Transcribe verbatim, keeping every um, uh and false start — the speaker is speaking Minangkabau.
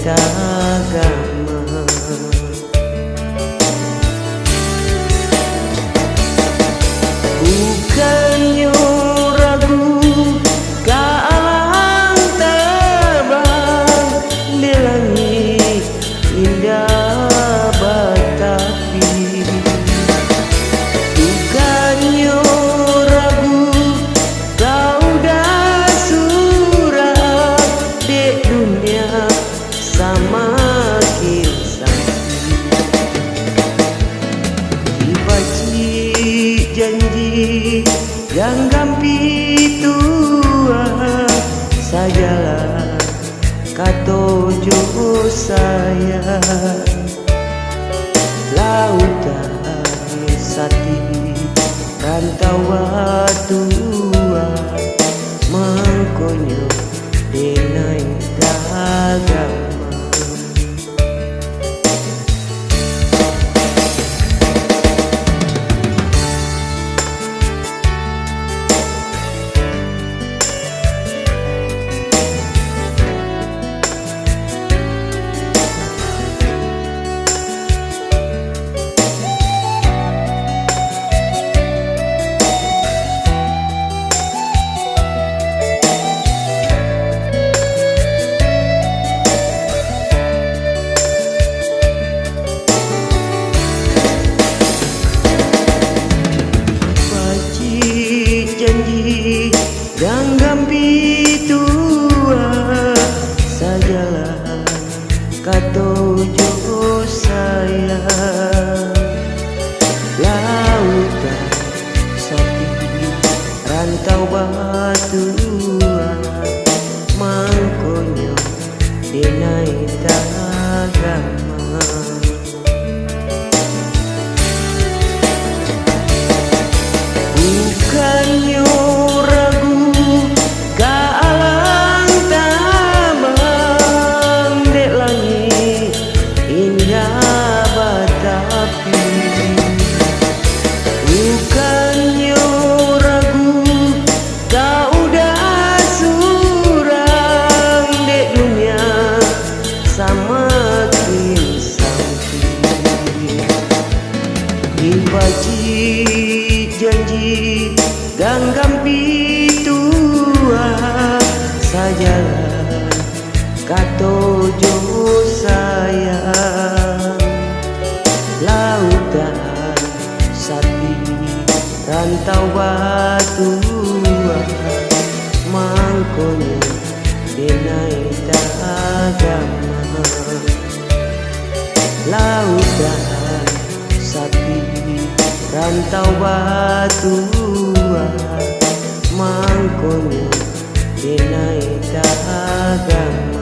tagama. Bukannyo ragu ka alang tabang, dek langik indah batapi. Bukannyo ragu ka udah surang, dek dunia samakin sampik. Dipacik janji ganggam pituah, sajalan kato jo sayang. Lautan Sati, rantau batuah, mangkonyo denai tagama. Pacik janji ganggam pituah, sajalan kato jo sayang. Lautan Sati, rantau batuah, mangkonyo denai tagama. Bukannyo ragu ka alang tabang, dek langik indah batapi. Bukannyo ragu ka udah surang, dek dunia samakin sampik. Dipacik janji ganggam pituah, sajalan kato jo sayang. Lautan Sati, rantau batuah, mangkonyo denai tagama. Lautan Sati, rantau batuah, mangkonyo denai tagama.